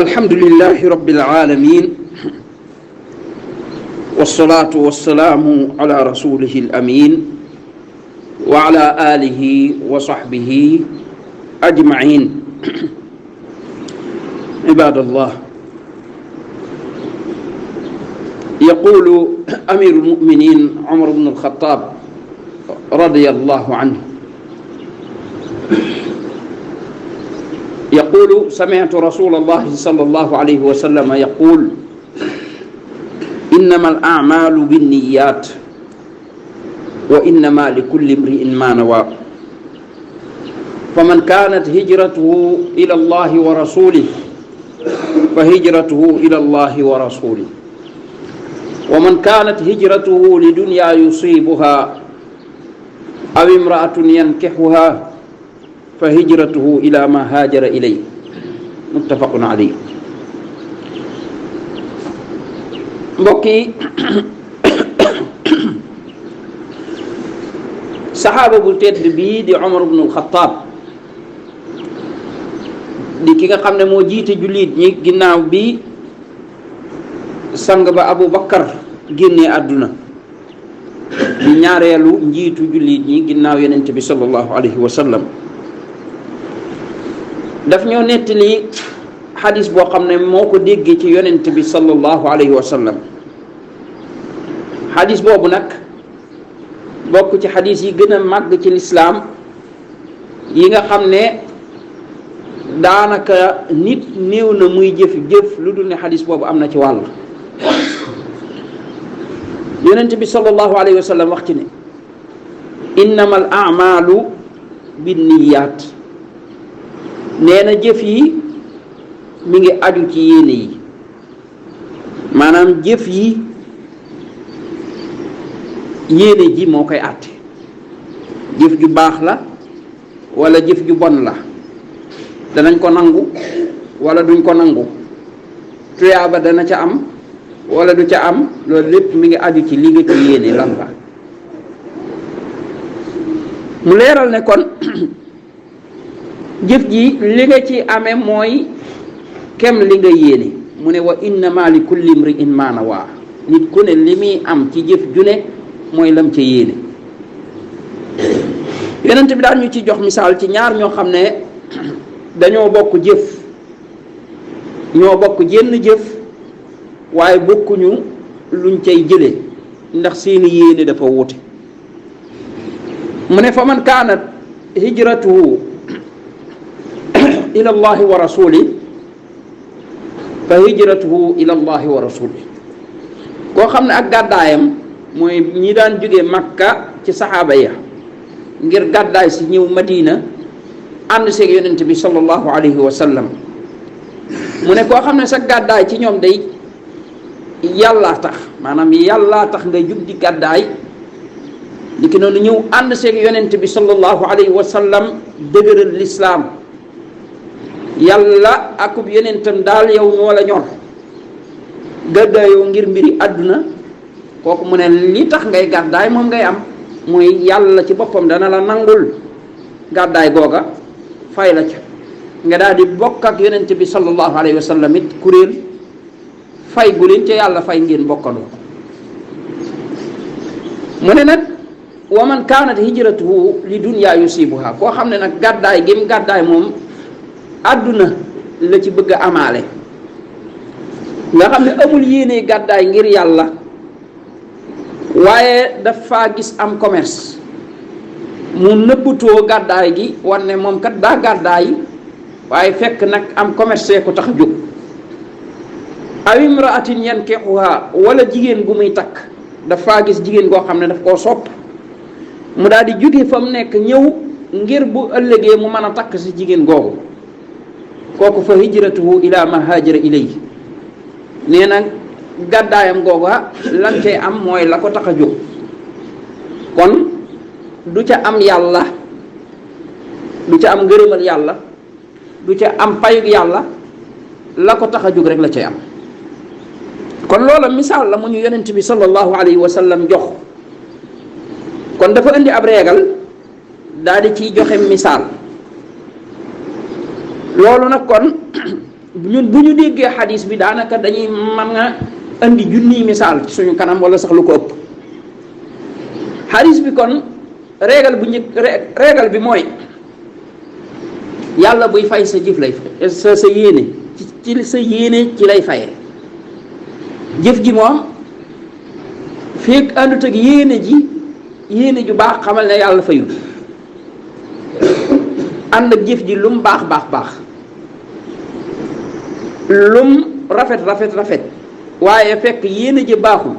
الحمد لله رب العالمين والصلاة والسلام على رسوله الأمين وعلى آله وصحبه أجمعين عباد الله. يقول أمير المؤمنين عمر بن الخطاب رضي الله عنه يقول: سمعت رسول الله صلى الله عليه وسلم يقول: إنما الأعمال بالنيات وإنما لكل امرئ ما نوى، فمن كانت هجرته إلى الله ورسوله فهجرته إلى الله ورسوله، ومن كانت هجرته لدنيا يصيبها أو امرأة ينكحها فهجرته إلى ما هاجر إليه. متفق عليه. mbokk yi, saxaaba bu tedd bii di Umar ibn al-Khattab di ki nga xam ne moo jiite jullit ñi ginnaaw bi sang ba Abu Bakar génnee àdduna di ñaareelu njiitu jullit ñi ginnaaw Yonent bi sallallahu alayhi wa sallam, daf ñoo nettali xadis boo xam ne moo ko déggee ci Yonent bi sallallahu alayhi wa sallam. xadis boobu nag bokk ci xadis yi gën a màgg ci lislaam yi nga xam ne daanaka nit néew na muy jëf lu dul ne xadis boobu am na ci wàll. Yonent bi sallallahu alayhi wa sallam wax ci ne innama al a'malu binniyaat, nee na jëf yi mi ngi aju ci yéene yi, maanaam jëf yi yéene ji moo koy àtte. jëf ju baax la wala jëf ju bon la, danañ ko nangu wala duñ ko nangu, tuyaaba dana ca am wala du ca am, loolu lépp mi ngi aju ci li nga ci yéene lan la. mu leeral ne kon jëf ji li nga ci amee mooy kem li nga yéene. mu ne wa innama li kulli imri'in ma nawaa, nit ku ne li muy am ci jëf ju ne mooy lam ca yéene. Yonent bi daal ñu ci jox misaal ci ñaar ñoo xam ne dañoo bokk jëf, ñoo bokk jenn jëf waaye bokkuñu luñ cay jële ndax seeni yéene dafa wuute. mu ne fa man kaanat hijratuhu ila allahi wa rasuli fa hijratuhu ila allahi wa rasuli. koo xam ne ak gàddaayam mooy ñi daan jóge Makka ci saxaaba ya ngir gàddaay si ñëw Madina ànd seeg Yonent bi sallallahu alayhi wa sallam. mu ne koo xam ne sa gàddaay ci ñoom day yàllaa tax, maanaam yàllaa tax nga jug di gàddaay, li ki noonu ñëw ànd seeg Yonent bi sallallahu alayhi wa sallam dëgëral lislaam, yàlla akub yonentam daal yow ñoo la ñor, gàddaayoo ngir mbiri àdduna, kooku mu ne li tax ngay gàddaay moom ngay am, mooy yàlla ci boppam dana la nangul gàddaay googa fay la ca, nga daal di bokk ak Yonent bi sallallahu alayhi wa sallam it kuréel fay gu leen ca yàlla fay ngeen bokkandoo. mu ne nag wa man kaanat hijratuhu li dunya yusibuha, koo xam ne nag gàddaay gim gàddaay moom àdduna la ci bëgg a amaale, nga xam ne amul yéene gàddaay ngir yàlla waaye dafa gis am commerce, mu nëbbutoo gàddaay gi wan ne moom kat daa gàddaay waaye fekk nag am commerce ko tax a jóg. aw imraatin yankihuha, wala jigéen gu muy takk, dafa gis jigéen goo xam ne daf koo sopp, mu daal di jóge fa mu nekk ñëw ngir bu ëllëgee mu mën a takk si jigéen googu, kooku fa hijratuhu ila ma haajara ilayhi. nee na gàddaayam googa lan cay am mooy la ko tax a jóg, kon du ca am yàlla, du ca am ngërëmal yàlla, du ca am payug yàlla, la ko tax a jóg rek la cay am. kon loola misaal la mu ñu Yonent bi sallallahu alayhi wa sallam jox. kon dafa indi ab reegal daal di ciy joxe misaal. loolu nag kon ñun bu ñu déggee xadis bi daanaka dañuy mën nga andi junniy misaal ci suñu kanam wala sax lu ko ëpp. xadis bi kon régal bi mooy yàlla buy fay sa jëf lay fay sa yéene ci sa yéene ci lay fayee. jëf ji moom fekk àndut ak yéene ju baax xamal ne yàlla fayul. ànd ak jëf ji lum baax lum rafet waaye fekk yéene ji baaxul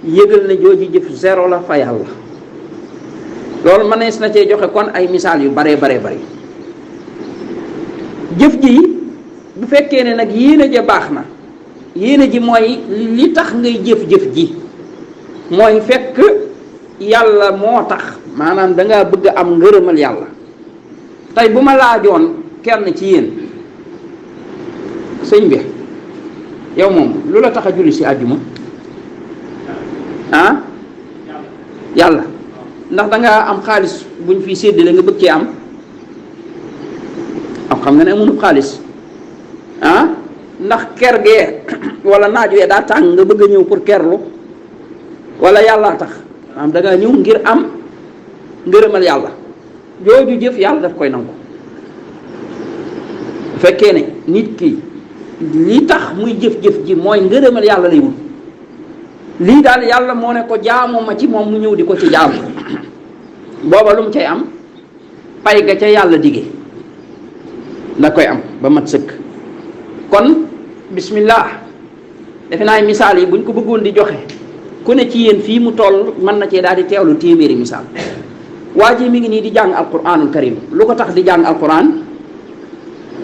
yëgal na jooju jëf zéro la fa yàlla. loolu mënees na cee joxe kon ay misaal yu bare jëf ji bu fekkee ne nag yéene ja baax na, yéene ji mooy li tax ngay jëf ji mooy fekk yàlla moo tax, maanaam dangaa bëgg am ngërëmal yàlla. tey bu ma laajoon kenn ci yéen, sëñ bi yow moom lu la tax a julli si àjjuma? Yàlla. Ndax dangaa am xaalis buñ fi séddale nga bëgg cee am xam nga ne amuñu xaalis. ndax ker gee wala naaj wee daa tàng nga bëgg a ñëw pour kerlu, wala yàllaa tax maanaam dangaa ñëw ngir am ngërëmal yàlla. jooju jëf yàlla daf koy nangu. bu fekkee ne nit ki li tax muy jëf ji mooy ngërëmal yàlla lay wut, lii daal yàlla moo ne ko jaamu ma ci moom mu ñëw di ko ci jaamu, booba lu mu cay am pay ga ca yàlla dige da koy am ba mat sëkk. kon bismillah, defe naa misaal yi buñ ko bëggoon di joxe ku ne ci yéen fii mu toll mën na cee daal di teewlu téeméeri misaal. waa ji mi ngi nii di jàng alquranul karim, lu ko tax di jàng alquran?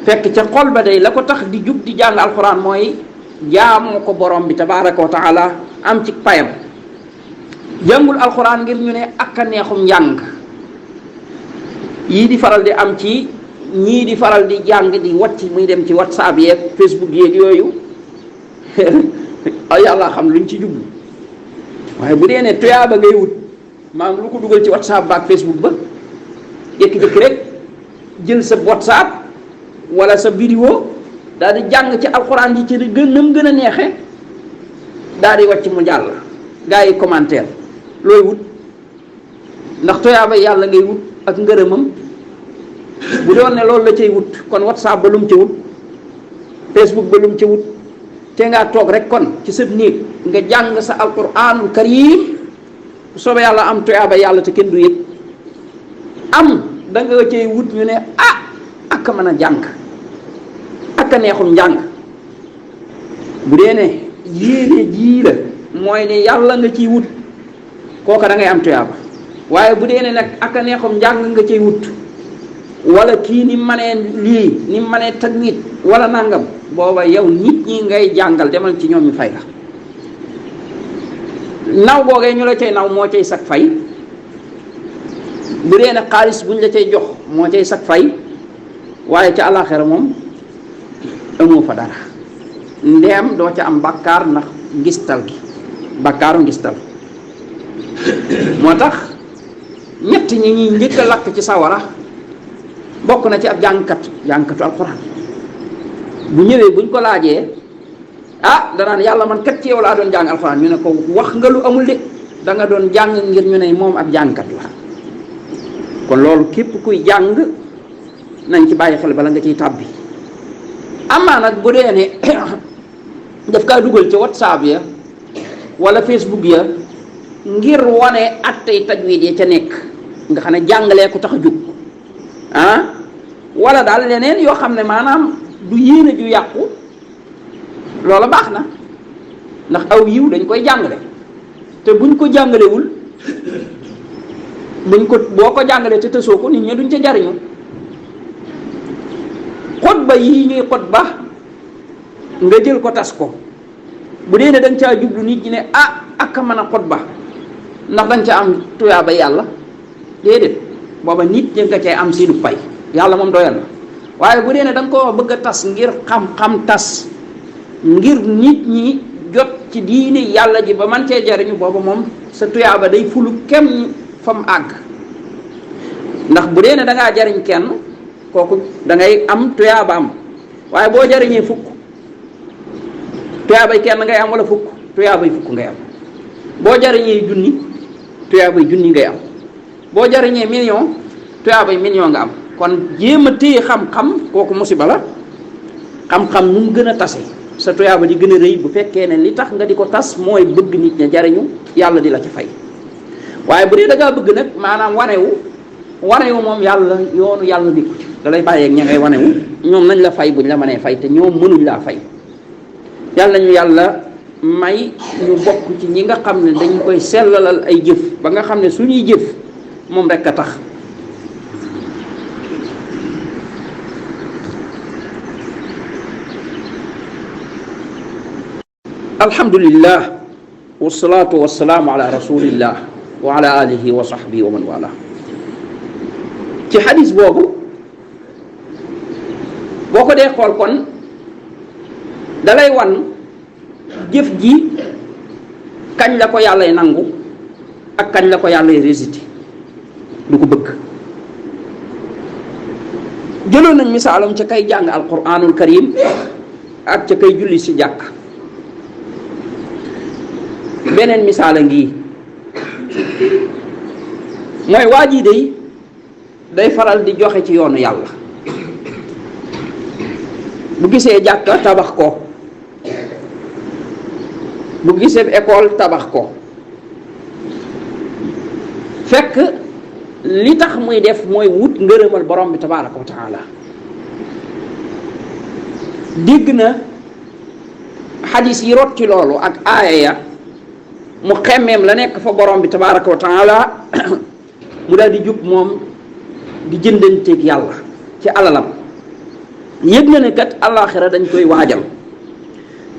fekk ca xol ba day la ko tax di jug di jàng alquran mooy jaamoo ko borom bi tabaraka wa taala am ci payam. jàngul alquran ngir ñu ne ak a neexum njàng yii di faral di am ci ñii di faral di jàng di wàcc muy dem ci whatsapp yeeg facebook yeeg yooyu yàlla xam luñ ci jublu. waaye bu dee ne tuyaaba ngay wut, maanaam lu ko dugal ci whatsapp ba ak facebook ba, jékki-jékki rek jël sa whatsapp wala sa vidéo daal di jàng ci alxuraan ji ci gën a neexe daal di wàcc mu jàll, gaa yi commentaire looy wut. ndax tuyaaba yàlla ngay wut ak ngërëmam. bu doon ne loolu la cay wut kon whatsapp ba lu mu ca wut, facebook ba lu mu ca wut, te ngaa toog rek kon ci sa néeg nga jàng sa alquranul karim, bu soobee yàlla am tuyaaba yàlla te kenn du yëg. am da nga cay wut ñu ne ak mën a jàng ak a neexum njàng. bu dee ne yéene jii la mooy ne yàlla nga ciy wut, kooka da ngay am tuyaaba. waaye bu dee ne nag ak a neexum njàng nga ciy wut, wala kii ni manee lii ni manee tajwid wala nangam, booba yow nit ñi ngay jàngal demal ci ñoom ñu fay la. naw googee ñu la cay naw moo cay sag fay. bu dee ne xaalis buñ la cay jox moo cay sag fay. waaye ca àllaaxira moom amoo fa dara, ndeem doo ca am bàkkaar ndax ngistal gi, bàkkaaru ngistal. moo tax ñett ñi ñuy njëkk a lakk ci sawara bokk na ci ab jàngkatu alxuraan. bu ñëwee buñ ko laajee danaan yàlla man kat ci yow laa doon jàng alxuraan, ñu ne ko wax nga lu amul de, da nga doon jàng ngir ñu ne moom ab jàngkat la. kon loolu képp kuy jàng nañ ci bàyyi xel bala nga ciy tàbbi. amaa nag bu dee ne daf kaa dugal ci whatsapp ya wala facebook ya ngir wane attey tajwid ya ca nekk, nga xam ne jàngalee ko tax a jóg wala daal leneen yoo xam ne maanaam du yéene ju yàqu, loola baax na ndax aw yiw dañ koy jàngale. te buñ ko jàngalewul, boo ko jàngalee te tësoo ko nit ñi duñ ca jariñu. xutba yii ñuy xutba nga jël ko tas ko, bu dee ne da nga caa jublu nit ñi ne ak a mën a xutba ndax da nga ca am tuyaaba yàlla, déedéet, booba nit ñi nga cay am seenu pay, yàlla moom doyal na. waaye bu dee ne da nga ko bëgg a tas ngir xam-xam tas, ngir nit ñi jot ci diine yàlla ji ba man cee jariñu, booba moom sa tuyaaba day fulu kem fa mu àgg. ndax bu dee ne da ngaa jariñ kenn kooku da ngay am tuyaabaam, waaye boo jariñee fukk tuyaabay kenn ngay am wala fukk tuyaabay fukk ngay am. boo jariñee junni tuyaabay junni ngay am. boo jariñee million tuyaabay million nga am. kon jéem a téye xam-xam kooku musiba la. xam-xam nu mu gën a tase sa tuyaaba di gën a rëy bu fekkee ne li tax nga di ko tas mooy bëgg nit ña jariñu yàlla di la ci fay. waaye bu dee da ngaa bëgg nag maanaam wanewu moom yàlla yoonu yàlla nekku ci da lay bàyyeeg ña ngay wanewu ñoom nañ la fay buñ la mënee fay te ñoom mënuñ laa fay. yàlla ñu yàlla may ñu bokk ci ñi nga xam ne dañ koy sellalal ay jëf ba nga xam ne suñuy jëf moom rek a tax. alhamdulillah wasalaatu wasalaamu ala rasulillah wa ala alihi wa sahbihi wa man wala. ci xadis boobu boo ko dee xool kon dalay wan jëf ji kañ la ko yàllay nangu ak kañ la ko yàllay résister du ko bëgg. jëloon nañ misaalam ca kay jàng alquranul karim ak ca kay julli ci jàkk. beneen misaal a ngi mooy waa ji day faral di joxe ci yoonu yàlla bu gisee jàkka tabax ko bu gisee école tabax ko fekk li tax muy def mooy wut ngërëmal borom bi tabaaraka wa taala. dégg na xadis yi rot ci loolu ak aaya ya mu xemmeem la nekk fa borom bi tabaaraka wa taala mu daal di jub moom di jëndanteeg yàlla ci alalam. yëg na ne kat àllaaxira dañ koy waajal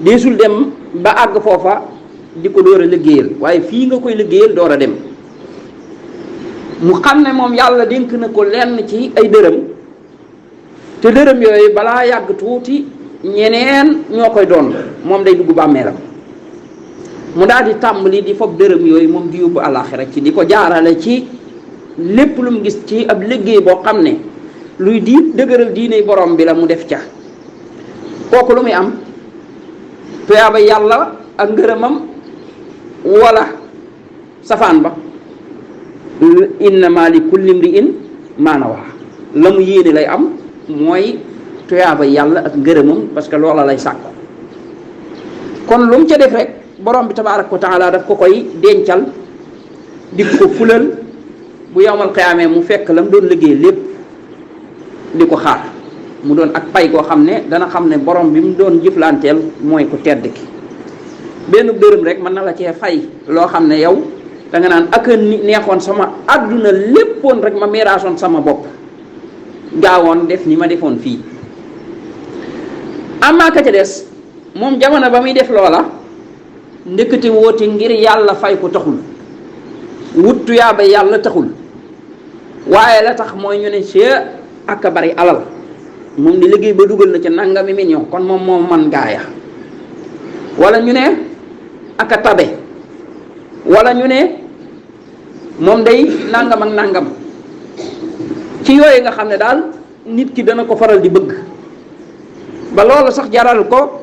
deesul dem ba àgg foofa di ko door a liggéeyal waaye fii nga koy liggéeyal door a dem. mu xam ne moom yàlla dénk na ko lenn ci ay dërëm te dërëm yooyu balaa yàgg tuuti ñeneen ñoo koy doon moom day dugg bàmmeelam. mu daal di tàmbali di fob dërëm yooyu moom di yóbbu àllaaxira ci di ko jaarale ci lépp lu mu gis ci ab liggéey boo xam ne luy dëgëral diine borom bi la mu def ca. kooku lu muy am tuyaaba yàlla ak ngërëmam wala safaan ba. innama li kulli imri'in maa nawaa la mu yéene lay am mooy tuyaaba yàlla ak ngërëmam parce que loola lay sàkku. kon lu mu ca def rek borom bi tabaaraka wa taala daf ko koy dencal di ko fulal bu yawmal qiyaamee mu fekk la mu doon liggéey lépp di ko xaar mu doon ak pay koo xam ne dana xam ne borom bi mu doon jëflanteel mooy ku tedd ki. benn dërëm rek mën na la cee fay loo xam ne yow da nga naan ak neexoon sama àdduna léppoon rek ma meeraasoon sama bopp gaawoon def ni ma defoon fii. amaa ka ca des moom jamono ba muy def loola ndëkkate woote ngir yàlla fay ko taxul wut tuyaaba yàlla taxul waaye la tax mooy ñu ne see ak a bari alal moom di liggéey ba dugal na ca nangami million kon moom man gaaya wala ñu ne ak a tabe wala ñu ne moom day nangam ak nangam ci yooyu nga xam ne daal nit ki dana ko faral di bëgg ba loolu sax jaral ko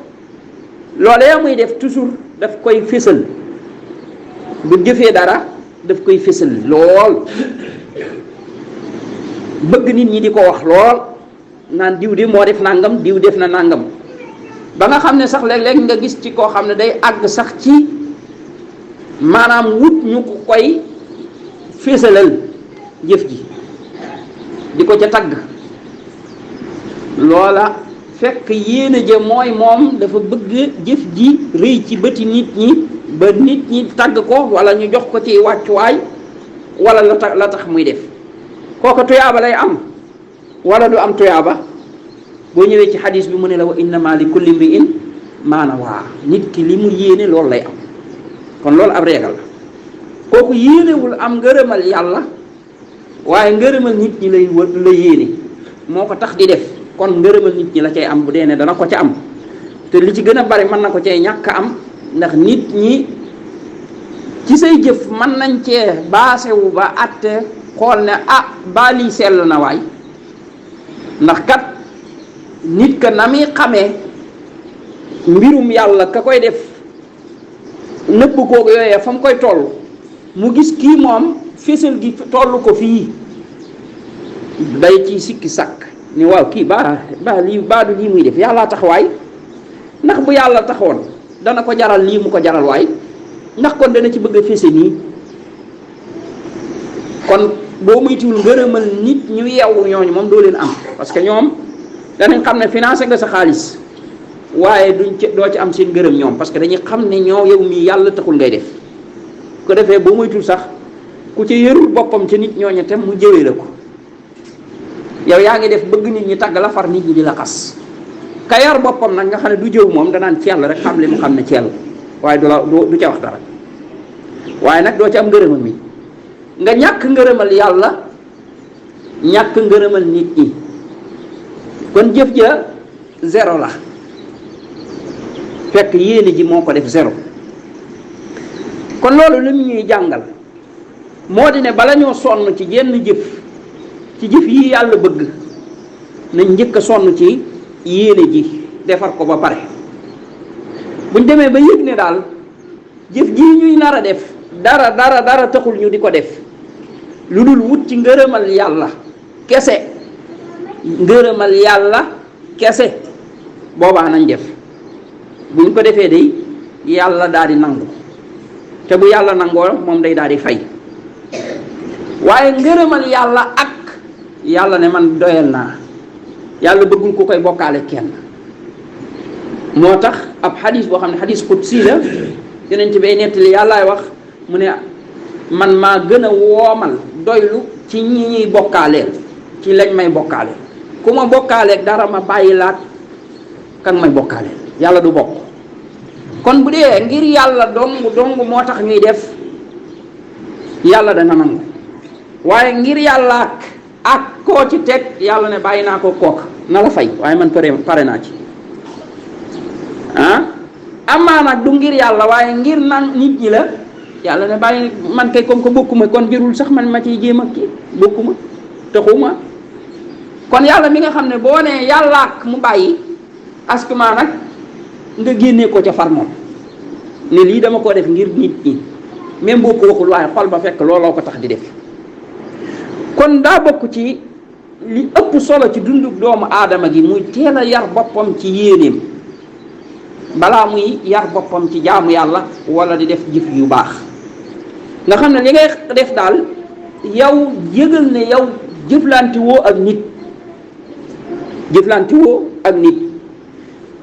loolee muy def toujours daf koy fésal bu jëfee dara daf koy fésal lool bëgg nit ñi di ko wax lool naan diw de moo def nangam diw def na nangam ba nga xam ne sax léeg-léeg nga gis ci koo xam ne day àgg sax ci maanaam wut ñu ko koy féesalal jëf ji di ko ca tagg loola fekk yéene ja mooy moom dafa bëgg jëf ji rëy ci bëti nit ñi ba nit ñi tagg ko wala ñu jox ko ci wàccuwaay wala la tax muy def kooku tuyaaba lay am wala du am tuyaaba. boo ñëwee ci xadis bi mu ne la wa innama li kulli imri'in maa nawaa nit ki li mu yéene loolu lay am kon loolu ab régal la kooku yéenewul am ngërëmal yàlla waaye ngërëmal nit ñi lay wër la yéene moo ko tax di def kon ngërëmal nit ñi la cay am bu dee ne dana ko ca am te li ci gën a bari mën na ko cay ñàkk am ndax nit ñi ci say jëf mën nañ cee baasewu ba àtte xool ne baa lii sell na waay ndax kat nit ka na muy xamee mbirum yàlla ka koy def nëbb kooku yooyee fa mu koy toll mu gis kii moom fésal gi toll ko fii day ci sikki sàkk ni waaw kii baa lii baadu lii muy def yàllaa tax waay ndax bu yàlla taxoon dana ko jaral lii mu ko jaral waay ndax kon dana ci bëgg a fese nii kon boo muytiwul ngërëmal nit ñu yeewu ñooñu moom doo leen am parce que ñoom danañ xam ne financé nga sa xaalis waaye doo ci am seen ngërëm ñoom parce que dañuy xam ne ñoo yow mii yàlla taxul ngay def ko defee boo muytul sax ku ci yërul boppam ca nit ñooñu tam mu jëwee la ko yow yaa ngi def bëgg nit ñi tagg la far nit ñi di la xas ka yar boppam nag nga xam ne du jëw moom danaan ceel rek xam li mu xam ne ceel waaye du ca wax dara waaye nag doo ci am ngërëmal mi nga ñàkk ngërëmal yàlla ñàkk ngërëmal nit ñi kon jëf ja zéro la fekk yéene ji moo ko def zéro kon loolu li mu ñuy jàngal moo di ne bala ñoo sonn ci jenn jëf ci jëf yi yàlla bëgg nañ njëkk a sonn ci yéene ji defar ko ba pare buñ demee ba yëg ne daal jëf jii ñuy nar a def dara taxul ñu di ko def lu dul wut ci ngërëmal yàlla kese ngërëmal yàlla kese boobaa nañ def buñ ko defee day yàlla daal di nangu te bu yàlla nangoo moom day daal di fay waaye ngërëmal yàlla ak yàlla ne man doyal naa yàlla bëggul ku koy bokkaale kenn moo tax ab xadis boo xam ne xadis qudsi la yonent bi nettali yàllaay wax mu ne man maa gën a woomal doylu ci ñi ñuy bokkaaleel ci lañ may bokkaaleel ku ma bokkaaleeg dara ma bàyyi laat kan may bokkaaleel yàlla du bokk kon bu dee ngir yàlla dong moo tax ñuy def yàlla dana nangu waaye ngir yàlla ak koo ci teg yàlla ne bàyyi naa ko kooka na la fay waaye man pare naa ci amaa nag du ngir yàlla waaye ngir nan nit ñi la yàlla ne bàyyi man kay comme que bokkuma kon jërul sax man ma ciy jéem ak kii bokkuma taxuma kon yàlla mi nga xam ne boo nee yàlla ak mu bàyyi askuma nag nga génnee ko ca far moom ne lii dama koo def ngir nit ñi même boo ko waxul waaye xol ba fekk looloo ko tax di def kon daa bokk ci li ëpp solo ci dunduk doomu aadama gi muy teel a yar boppam ci yéeneem balaa muy yar boppam ci jaamu yàlla wala di def jëf yu baax nga xam ne li ngay def daal yow yëgal ne yow jëflante woo ak nit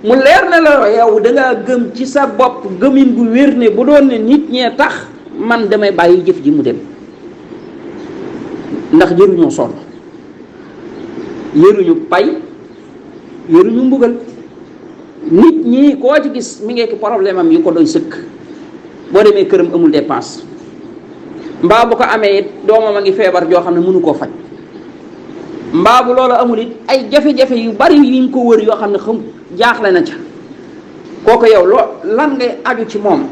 mu leer ne la yow dangaa gëm ci sa bopp gëmin gu wér ne bu doon ne nit ñee tax man damay bàyyi jëf ji mu dem ndax jëruñoo sonn yëruñu pay yëruñu mbugal nit ñi koo ci gis mi ngi ki problème am yu ko doy sëkk boo demee këram amul dépense mbaa bu ko amee it doomam a ngi feebar joo xam ne mënu koo faj mbaa bu loolu amul it ay jafe-jafe yu bari yuñ ko wër yoo xam ne xam jaaxle na ca kooku yow lan ngay aju ci moom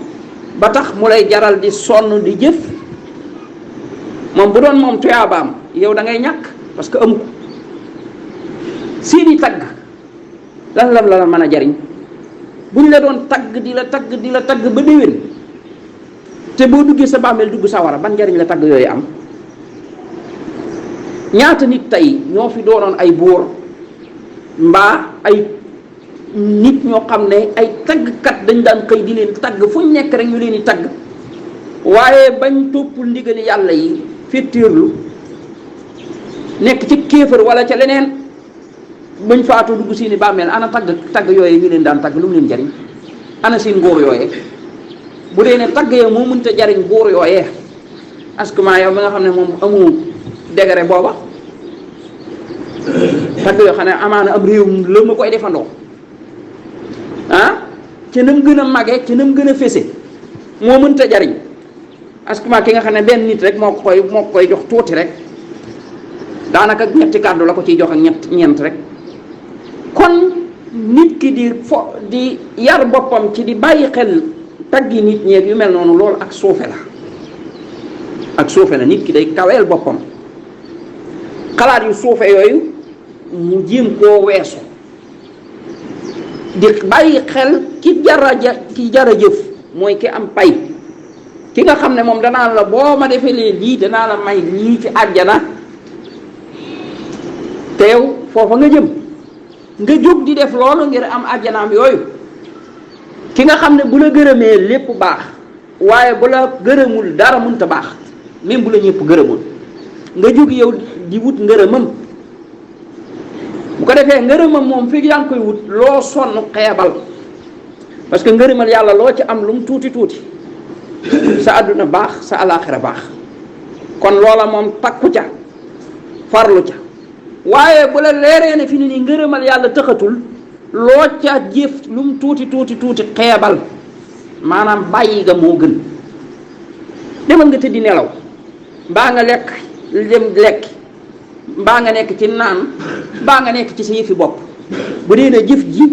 ba tax mu lay jaral di sonn di jëf moom bu doon moom tuyaabaam yow da ngay ñàkk parce que amu ko seeni tagg lan la mën a jariñ buñ la doon tagg di la tagg ba déwén te boo duggee sa bàmmeel dugg sawara ban njariñ la tagg yooyu am ñaata nit tey ñoo fi doonoon ay buur mbaa ay nit ñoo xam ne ay taggkat dañ daan xëy di leen tagg fu ñu nekk rek ñu leen di tagg waaye bañ toppul ndigali yàlla yi féttéerlu nekk ci kéefër wala ca leneen buñ faatu dugg seeni bàmmeel ana tagg yooyee ñu leen daan tagg lu mu leen jariñ ana seen nguur yooyee bu dee ne tagg ya moo mënta jariñ nguur yooyee askuma yow mi nga xam ne moom amu degré booba tagg yoo xam ne amaana ab réew la ma koy defandoo ca nam gën a mage ca nam gën a fese moo mënta jariñ askuma ki nga xam ne benn nit rek moo koy jox tuuti rek daanaka ñetti kàddu la ko ciy jox ak ñeent rek kon nit ki di yar boppam ci di bàyyi xel taggi nit ñeeg yu mel noonu loolu ak suufe la nit ki day kaweel boppam xalaat yu suufe yooyu mu jéem koo weesu di bàyyi xel ki jara jëf mooy ki am pay, ki nga xam ne moom danaa la boo ma defee lii danaa la may lii ci àjjana, teew foofa nga jëm nga jóg di def loolu ngir am àjjanaam yooyu. ki nga xam ne bu la gërëmee lépp baax, waaye bu la gërëmul dara mënta baax, même bu la ñëpp gërëmul nga jóg yow di wut ngërëmam. bu ko defee ngërëmam moom fii yaa ngi koy wut loo sonn xeebal, parce que ngërëmal yàlla loo ci am lu mu tuuti tuuti sa àdduna baax sa alaaxira baax. kon loola moom takku ca farlu ca, waaye bu la leeree ne fi ni nii ngërëmal yàlla tëxatul, loo ca jëf lu mu tuuti tuuti tuuti xeebal, maanaam bàyyi nga moo gën. demal nga tëddi nelaw, mbaa nga lekk dem lekk, mbaa nga nekk ci naan, mbaa nga nekk ci sa yëfi bopp. bu dee ne jëf ji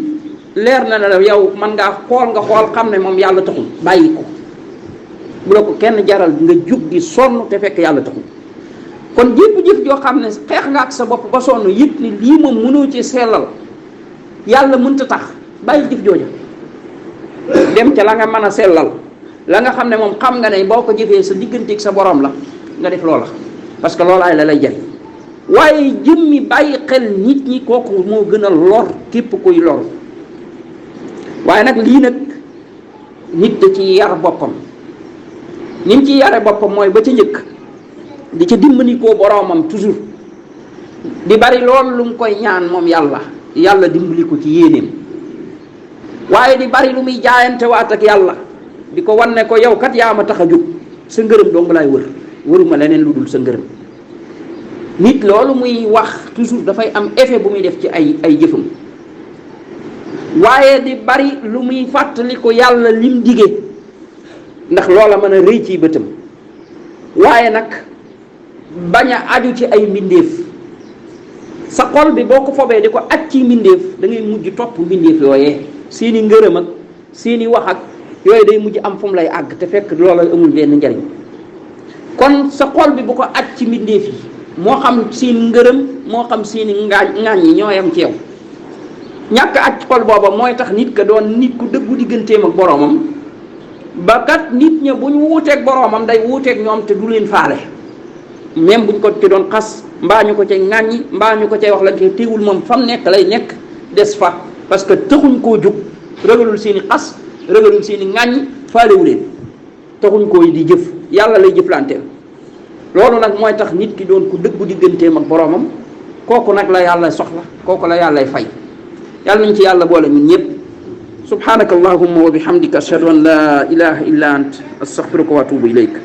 leer na la yow man ngaa xool xam ne moom yàlla taxul, bàyyi ko. bu la ko kenn jaral nga jug di sonn te fekk yàlla taxul. kon jépp jëf joo xam ne xeex nga ak sa bopp ba sonn yëpp ni lii moom mënoo ci sellal, yàlla mënta tax, bàyyi jëf jooja dem ca la nga mën a sellal, la nga xam ne moom xam nga ne boo ko jëfee sa digganteeg sa borom la, nga def loola, parce que loolaay la lay jariñ. waaye jëmmi bàyyi xel nit ñi kooku moo gën a lor képp kuy lor. waaye nag lii nag nit da ci yar boppam. ni mu ci yare boppam mooy ba ca njëkk di ca dimbali koo boroomam toujours, di bari loolu lu mu koy ñaan moom yàlla dimbali ko ci yéenéem. waaye di bari lu muy jaayante waat ak yàlla, di ko wan ne ko yow kat yaa ma tax a jóg, sa ngërëm dong laay wëruma leneen lu dul sa ngërëm. nit loolu muy wax toujours dafay am effet bu muy def ci ay jëfam. waaye di bari lu muy fàttali ko yàlla lim dige, ndax loola mën a rëy ci bëtam. waaye nag bañ a aju ci ay mbindeef. sa xol bi boo ko fobee di ko aj ci mbindeef, da ngay mujj topp mbindeef yooyee, seeni ngërëm ak seeni wax ak yooyu day mujj am fu mu lay àgg, te fekk loola amul benn njariñ. kon sa xol bi bu ko aj ci mbindeef yi, moo xam seen ngërëm moo xam seeni ŋaañ yi ñoo yam ci yow. ñàkk aj xol booba mooy tax nit ka doon nit ku dëggu digganteem ak boroomam, ba kat nit ña bu ñu wuuteeg boroomam day wuuteeg ñoom te du leen faale. même buñ ko ci doon xas, mbaa ñu ko cay ŋàññi, mbaa ñu ko cay wax lañ koy teewul moom fam nekk lay nekk des fa, parce que taxuñ koo jóg, ragalul seeni xas, ragalul seeni ŋàññi, faalewu leen, taxuñ koo di jëf, yàlla lay jëflanteel. loolu nag mooy tax nit ki doon ku dëggu digganteem ak boroomam. kooku nag la yàlla soxla, kooku la yàllay fay. yàlla nañ ci yàlla boole ñun ñëpp. subhanaka allahumma wa bihamdika ashhadu an la ilaha illa ant astaghfiruka wa atubu ilayk.